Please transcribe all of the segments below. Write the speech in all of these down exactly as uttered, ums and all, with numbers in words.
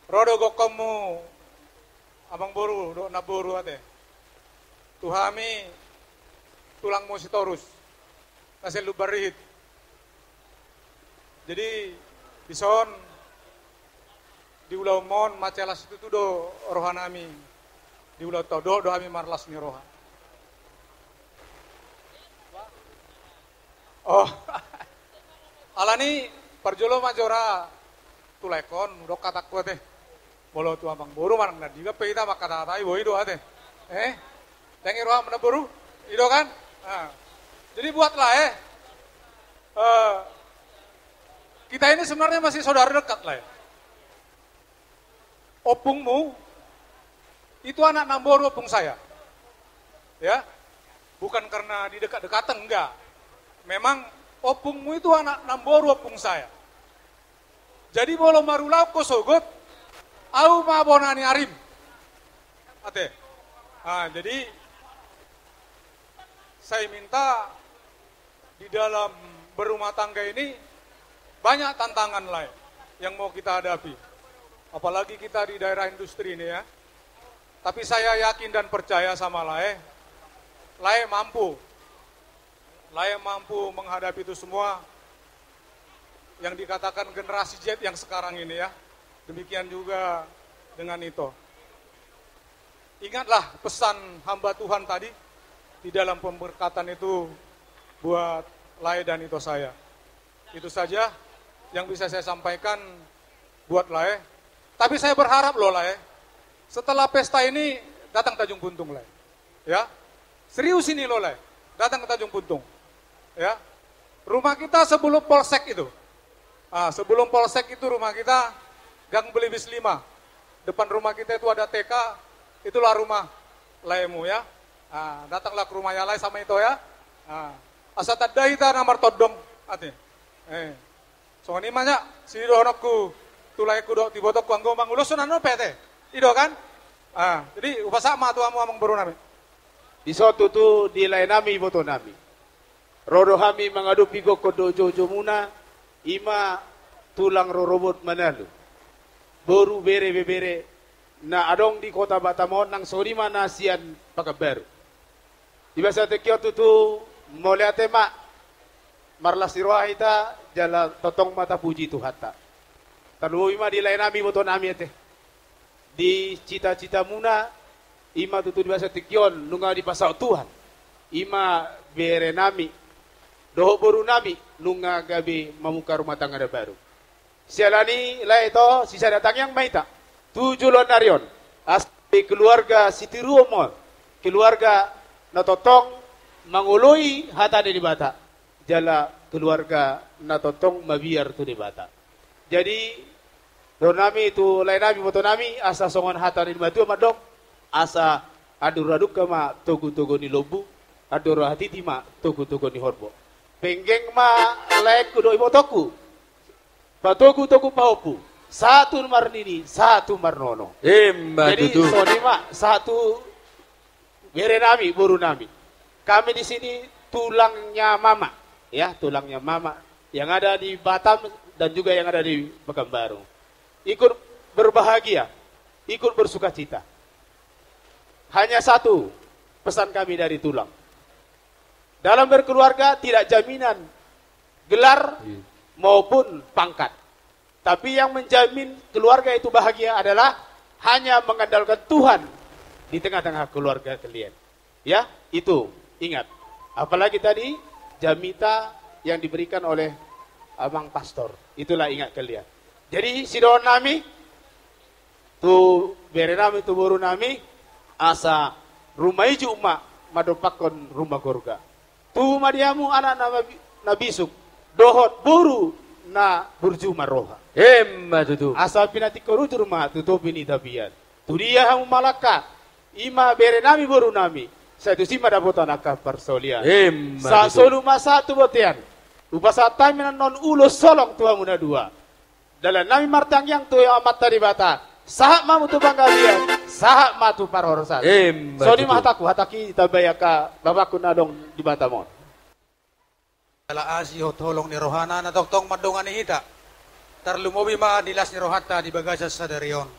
Ro do gokhonmu, amangboru dohot namboru ate, tu hami tulangmu Sitorus na sian Lumban Rihit. Jadi, dison, di ulaonmon mansai las situtu do rohanami di ulaonta on, dohot do hami marlas ni roha. Oh. Alani parjolo ma jora tu lae on, hudok hatangku ate. Molo tu amangboru manang na dima pe hita mangkatahatai boi do ate. Eh? Dang i roham namboru? I do kan? Ah. Jadi buat lae, eh, kita ini sebenarnya masih saudara dekat lae. Ompungmu itu anak namboru ompung saya. Ya. Bukan karena di dekat-dekatan, enggak. Memang ompungmu itu anak namboru ompung saya. Jadi molo marulaon ho sogot, au ma bona ni arim. Ate. Ah, jadi saya minta di dalam berumah tangga ini banyak tantangan lae yang mau kita hadapi. Apalagi kita di daerah industri ini ya. Tapi saya yakin dan percaya sama lae, lae mampu. Lae mampu menghadapi itu semua yang dikatakan generasi Z yang sekarang ini ya. Demikian juga dengan Ito. Ingatlah pesan hamba Tuhan tadi di dalam pemberkatan itu buat lae dan Ito saya. Itu saja yang bisa saya sampaikan buat lae. Tapi saya berharap loh lae, setelah pesta ini datang Tanjung Buntung lae. Ya. Serius ini loh lae. Datang ke Tanjung Buntung. Ya. Rumah kita sebelum polsek itu. Ah, sebelum polsek itu rumah kita Gang Belibis lima. Depan rumah kita itu ada T K, itulah rumah laemu ya. Ah, datanglah ke rumah ya lae sama Ito ya. Ah, asa tanda hita na martondong ate. Eh. Songon i ma nyak sidohononku tu laengku dohot ibotongku anggo mangulosi na on pe ate. I do kan? Ah, jadi hupasahat ma tu hamu amangboru nami. Dison tutu di lae nami iboto nami. Ro do hami mangadopi gokhon dohot joujou muna, i ma tulang rorobot Manalu. Boru bere ibebere na adong di kota Batam on nang songon i ma na sian Pekanbaru. Di bagasan tingki on tutu mauliate ma, marlas ni roha hita jala tongtong ma tapuji Tuhanta. Tarlumobi ma di lae nami iboto nami ate. Di cita-cita muna, i ma tutu di bagasan tingki on nunga dipasaut Tuhan. I ma bere nami dohot boru nami nunga gabe mamungka rumah tangga na baru. Siala ni i lae Ito, sisada tangiang ma hita tu joloan ni ari on asa gabe keluarga sitiruon ma on, keluarga na tongtong mangoloi hata ni Debata jala keluarga na tongtong mabiar tu Debata. Jadi dohonon nami tu lae nami iboto nami, asa songon hata ni natuatua mandok, asa andor adungka ma togutogu ni lombu, andor hatiti ma togutogu ni horbo. Penggeng ma laengku dohot ibotongku patogutogu pahompu, sahat tu marnini, sahat tu marnono. Ima tutu. Jadi songon i ma sahat tu bere nami, boru nami. Kami di sini tulangnya mama, ya, tulangnya mama yang ada di Batam dan juga yang ada di Pekanbaru. Ikut berbahagia, ikut bersukacita. Hanya satu pesan kami dari tulang. Dalam berkeluarga tidak jaminan gelar maupun pangkat. Tapi yang menjamin keluarga itu bahagia adalah hanya mengandalkan Tuhan di tengah-tengah keluarga kalian. Ya, itu ingat. Apalagi tadi jamita yang diberikan oleh Amang Pastor. Itulah ingat kalian. Jadi sidohonon nami tu bere nami, tu boru nami, asa ruma ijuk ma mandompakkon ruma gorga. Tubu ma di hamu anak na, na bisuk dohot boru na burju marroha. Ima tutu. Asa pinatingkon ujur ma tu topi ni tapian. Tu dia hamu mangalangka, ima bere nami boru nami, sai tusi ma dapotan angka parsaulian. Ima tutu. Sahat solu ma sahat tu bontean. Hupasahat hami annon ulos holong tu hamu na dua. Dalan nami martangiang tu Amanta Debata, sahat ma hamu tu panggabean, sahat ma tu parhorasan. Ima tutu. Songon i ma hatangku, hatangki ditambai angka bapakku na adong di Batam on. Jala asi dohot holong ni rohana na tongtong mandongani hita Tarlumobi ma di las ni rohanta di bagasan sadari on.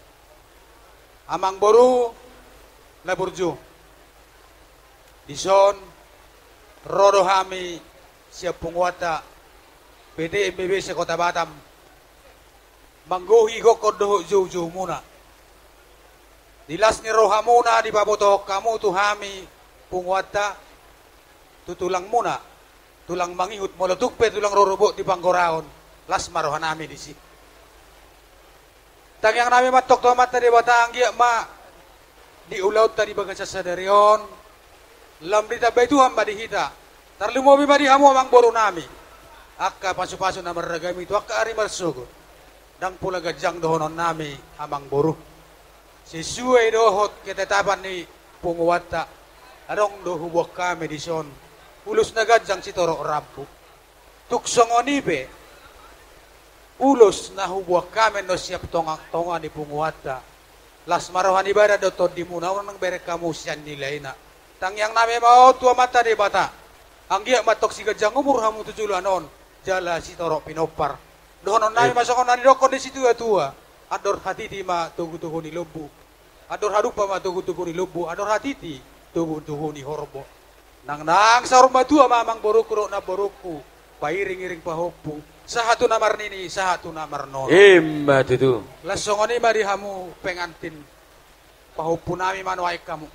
Amangboru na burju, dison ro do hami sian punguanta P T M B B se-Kota Batam manggohi gokhon dohot joujoumuna. Di las ni rohamuna dipabotohon hamu tu hami punguanta, tu tulangmuna, tulang mangihut, molo tung pe tulang rorobot di panggoraon, las ma rohanami disi. Tangiangnami ma antong tu Amanta Debata, anggiat ma di ulaonta di bagasan sadari on, lam ditambai Tuhan ma di hita. Tarlumobi ma di hamu amangborunami, angka pasupasu na marragam i tu angka ari marsogot. Ndang pola ganjang dohononnami, amangboru, sesuai dohot ketetapan ni punguanta. Adong do huboan hami dison ulos na ganjang sitorop rambu. Tung songon i pe ulos na huboan hami annon sian tongatonga ni punguanta. Las ma roha ni badan dohot tondimuna, unang bereng hamu sian nilaina. Tangiangnami ma on tu Amanta Debata, anggiat ma antong siganjang umur hamu tu joloan on jala sitorop pinompar. Dohononnami ma songon na nidokkon ni situatua: Andor hatiti ma togutogu ni lombu, andor hadumpang ma togutogu ni lombu, andor hatiti togutogu ni horbo. Nangnang saur matua ma amangborungku dohot namborungku, pairingiring pahompu, sahat tu na marnini sahat tu na marnono. Ima tutu. Laos songon i ma di hamu pengantin, pahompunami ma nuaeng hamu.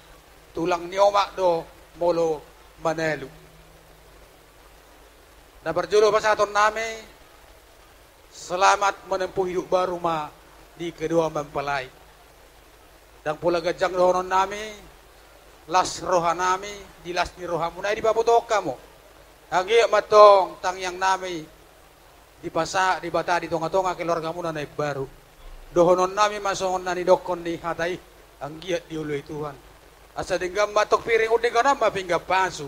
Tulang ni omak do molo manalu. Na parjolo pasahatonnami, selamat menempuh hidup baru ma di kedua mempelai. Ndang pola ganjang dohononnami, las rohanami di las ni rohamuna i dipabotohon hamu. Anggiat ma antong tangiangnami dipasahat Debata di tongatonga keluargamuna na imbaru. Dohononnami ma songon na nidokkon ni hata i: Anggiat dioloi Tuhan, asa denggan ma antong piring, umdengganan ma pinggan pasu.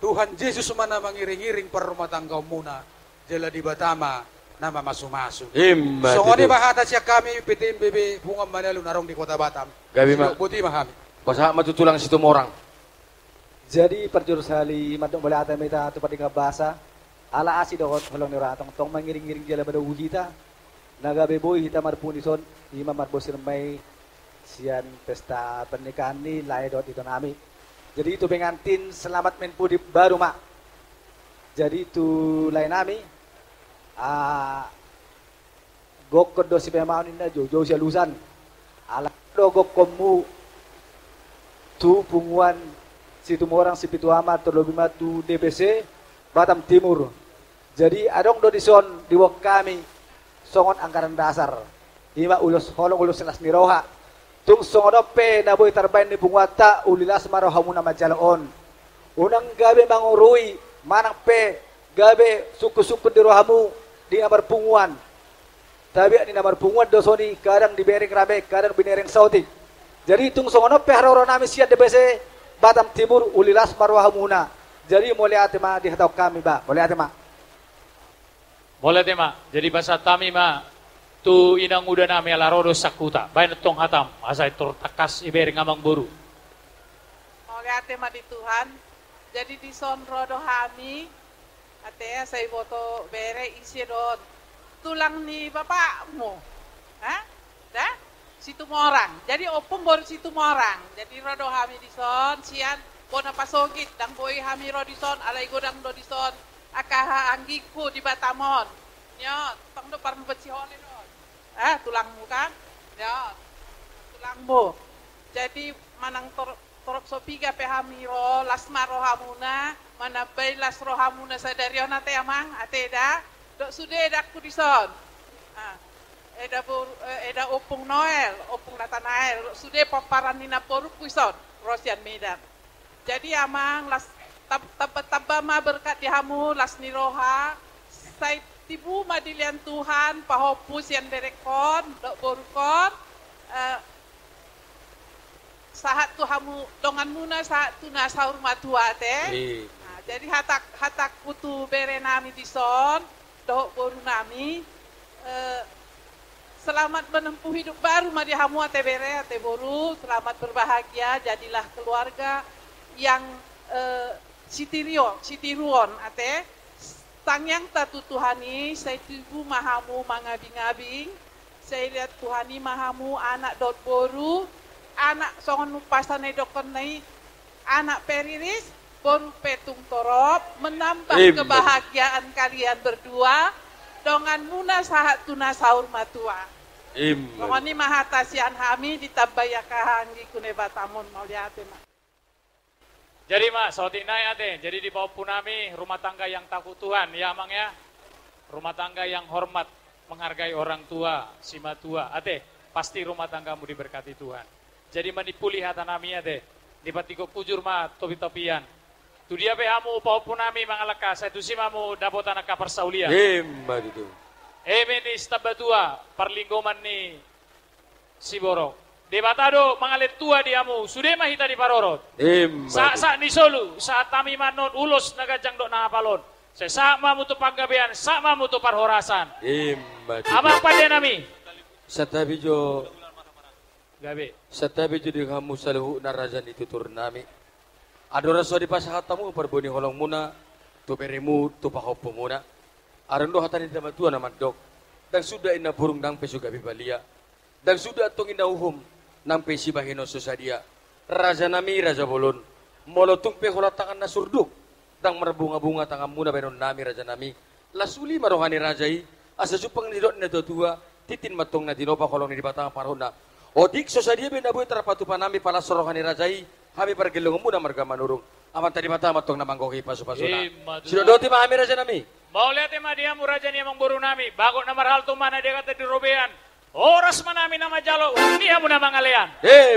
Tuhan Jesus ma na mangiringiring parrumatanggaonmuna, jala Debata ma na mamasumasu. Ima tutu. Songon i ma hata sian hami P T M B B Punguan Manalu na adong di Kota Batam. Gabe ma. Sidok boti ma hami. Pasahat ma tu tulang Situmorang. Jadi parjolo sahali mandok mauliate ma hita tu pardenggan basa, ala asi dohot holong ni roha, tongtong mangiringiring jala manogu hita. Na gabe boi hita marpungu dison, ima marbosir ma i sian pesta pernikahan ni lae dohot itonami. Jadi tu pengantin, selamat menempuh hidup baru ma. Jadi tu laenami, ah, gokhon do sipaimaon, ninna, joujou sialusan. Ala do gokhonmu tu punguan Situmorang Sipitu Ama, terlebih ma tu D P C Batam Timur. Jadi adong do dison diboan hami songon anggaran dasar, ima ulos holong, ulos las ni roha. Tung songon on pe na boi tarbahen ni punguanta, uli las ma rohamuna manjalo on. Unang gabe mangorui manang pe gabe sungkunsungkun di rohamu di na marpunguan. Tabiat ni na marpunguan do songon i, kadang dibereng rame, kadang binereng saotik. Jadi tung songon on pe haroroanami sian D P C Batam Timur, uli las ma rohamuna. Jadi mauliate ma dihatahon hami, bah, mauliate ma. Mauliate ma. Jadi pasahat hami ma tu inangudanami, ala ro do sian huta. Bahen antong hatam asa pintor tangkas dibereng amangboru. Mauliate ma di Tuhan. Jadi dison ro do hami, ate, asa diboto bere, ise do on? Tulang ni bapakmu, ha? Da? Situmorang. Jadi ompung boru Situmorang. Jadi ro do hami dison sian bona pasogit, ndang boi hami ro dison, alai godang do dison angka haha anggingku di Batam on. Nyo, tong do parmupat sihole do on. Ah, tulangmu kan? Nyo, tulangmu. Jadi manang tor-, torop so piga pe hami ro, las ma rohamuna, manambai las rohamuna sadari on, ate amang, ate eda, dohot sude edangku dison. Ah, eda boru, eh, eda ompung Noel, ompung Natanael, dohot sude pomparan ni namborungku dison, ro sian Medan. Jadi amang, las, tab-, tamba-tamba ma berkat di hamu, las ni roha, sai tibu ma dilean Tuhan pahompu sian berengkon dohot borungkon, eh, sahat tu hamu donganmuna, sahat tu na saur matua, ate. Iya. Nah, jadi hatak-, hatangku tu berenami dison dohot borunami, eh, selamat menempuh hidup baru ma di hamu, ate bere, ate boru, selamat berbahagia, jadilah keluarga yang, eh, sitiruon, sitiruon, ate. Tangiangta tu Tuhan i, sai tubu ma hamu mangabingabing, sai liat Tuhan i ma hamu anak dohot boru, anak songon umpasa na idokkonna i, anak pe riris, boru pe tung torop, menambah Im. kebahagiaan kalian berdua, donganmuna sahat tu na saur matua. Im. Songon i ma hata sian hami, ditambai angka haanggi ku Debata on, mauliate ma. Jadi ma, saotik nai ate, jadi di pahompu nami, rumah tangga yang takut Tuhan, ya Amang ya. Rumah tangga yang hormat, menghargai orang tua, simatua, ate, pasti rumah tanggamu diberkati Tuhan. Jadi manimpuli hata nami ate, dipatikok hujur ma topi-topian. Tu dia pe hamu pahompu nami mangalangka, sai tusi ma hamu dapotan angka parsaulian. Ima tutu. Eme ni Sitambatua, parlinggoman ni siborok. Debata do mangalehon tua di hamu, sude ma hita diparorot. Ima tutu. Sahat-sahat ni solu, sahat hami ma annon ulos na ganjang dohot na hapal on. Sai sahat ma hamu tu panggabean, sahat ma hamu tu parhorasan. Ima tutu. Amang pande nami. Santabi jo. Gabe. Santabi jo di hamu saluhutna raja ni tutur nami. Andorang so dipasahat hamu parbue ni holongmuna, tu beremu, tu pahompumuna. Adong do hata ni natuatua na mandok, ndang suda inna burung ndang pe so gabe balia. Ndang suda antong inna uhum, nang pe sibahenon so sadia. Raja nami, raja bolon, molo tung pe holan tangan na surduk, ndang marbungabunga tanganmuna bahenon nami, raja nami. Las uli ma roha ni raja i, asa jumpang ni didok ni natuatua, tintin ma antong na tinopa holong ni Debata parhona. Otik so sadia be na boi tarpatupa nami palas roha ni raja i, hami pargellengmuna marga Manurung. Amanta Debata ma antong na manggohi pasupasuna. Ima tutu. Sidok doti ma hami raja nami. Mauliate ma di hamu raja ni amangboru nami, bagot na marhalto ma na di angka di robean. Horas ma nami na manjalo, unang di hamu na mangalean. Ima